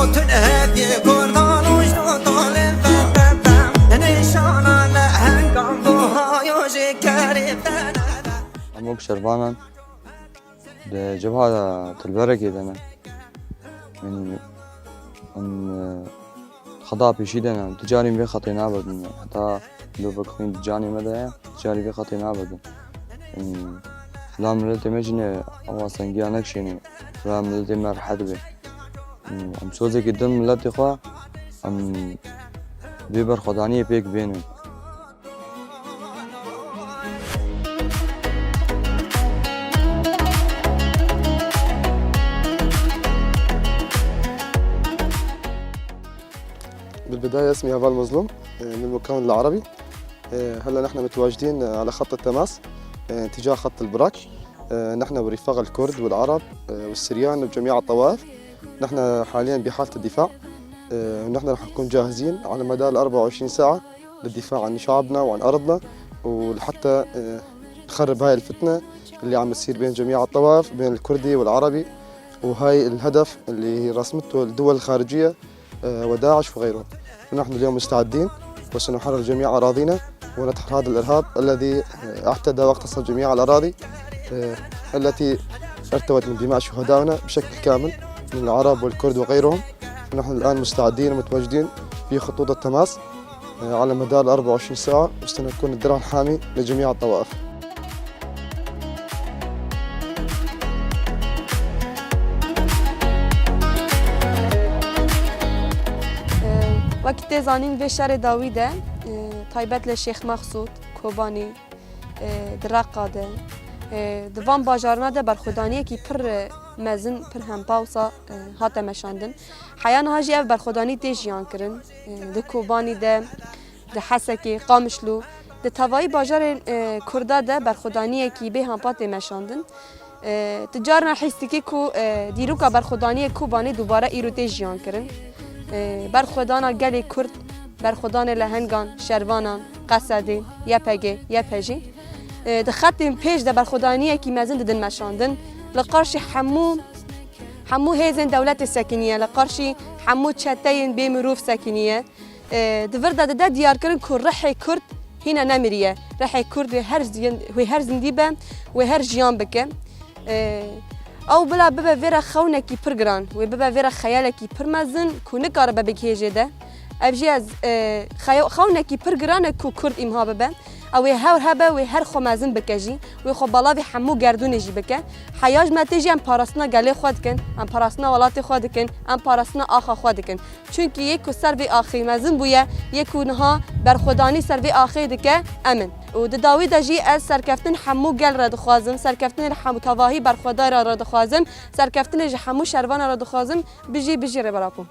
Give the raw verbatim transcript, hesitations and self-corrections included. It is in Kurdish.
Tu ne heviyê gordan û ji dolên te te te, nîşana lehengan buhayo jê kerê te ne te. Hemû şervanan di cebha de tilberekê de ne. Yanî, em, e, xeta pêşî de ne. Em tu carî vê xetê naberdin. Heta dopek xwîn di canê me de ye, tu carî vê xetê naberdin. Em, bila miletê me jî ne, ewa sengiya nekişêne. Bila miletê me rehet be. Em, em sozekê din miletê xwe, em vê berxwedaniyê pêk bênin. بالبداية اسمي هبال مظلوم، آه، من مكون العربي. آه، هلا نحن متواجدين على خط التماس، آه، اتجاه خط البراك. آه، نحن والرفاق الكرد والعرب، آه، والسريان وجميع الطوائف. نحن حاليًا بحالة الدفاع. آه، ونحن رح نكون جاهزين على مدار ال أربعة وعشرين ساعة للدفاع عن شعبنا وعن أرضنا، ولحتى، آه، نخرب هاي الفتنة اللي عم تصير بين جميع الطوائف، بين الكردي والعربي، وهاي الهدف اللي رسمته الدول الخارجية، آه، وداعش وغيرهم. فنحن اليوم مستعدين وسنحرر جميع أراضينا ونطحن هذا الإرهاب الذي، آه، اعتدى واغتصب جميع الأراضي، آه، التي ارتوت من دماء شهدائنا بشكل كامل من العرب والكرد وغيرهم. فنحن الآن مستعدين ومتواجدين في خطوط التماس، آه، على مدار ال أربعة وعشرين ساعة، وسنكون الدرع الحامي لجميع الطوائف. Wekî tê zanîn, vê şerê dawî de, e, taybet li Şêx Mexsûd, Kobanî, e, di Reqa de, e, di van bajarana de berxwedaniyekî pir, e, mezin, pir hempa wisa, e, hate meşandin. Heya niha jî ev berxwedanî tê jiyan kirin. E, di Kobanî de, di Hesekê, Qamişlo, di tevayî bajarên, e, Kurda de berxwedaniyekî bê hempa tê meşandin. E, tu carna hîs dikî ku, e, dîroka berxwedaniyê Kobanê dubare îro tê jiyan kirin. E, berxwedana gelê Kurd, berxwedanê lehengan, şervanan, Qesedê, Y P G, Y P J, e, di xetên pêş de berxwedaniyekî mezin didin meşandin. Li qarşî hemû, hemû hêzên dewletê sekiniye, li qarşî hemû çeteyên bê mirov sekiniye. E, di vir de dide diyarkirin ku rihê Kurd hîne nemiriye. Rihê Kurd wê her ziyan-, wê her zindî be, wê her jiyan bike. E, ew bila bibe vê re xewnekî pir giran, wê bibe vê re xeyalekî pir mezin ku nikaribe bigihê jê de. Ev jî ez, e, xeyo-, xewnekî pir giran e ku Kurd îmha bibe. Ew ê hewr hebe, wê her xwe mezin bike jî, wê xwe belavî hemû gerdûnê jî bike. Heya ji me tê jî em parastina gelê xwe dikin, em parastina welatê xwe dikin, em parastina axa xwe dikin. Çunkî yê ku ser vê axê mezin bûye, yê ku niha berxwedanî ser vê axê dike, em in. Û di dawî de jî ez serkeftin hemû gel re dixwazim, serkeftinê li hemû tevahî berxwedaran re dixwazim, serkeftinê ji hemû şervanan re dixwazim. Bijî, bijî Rêber Apo.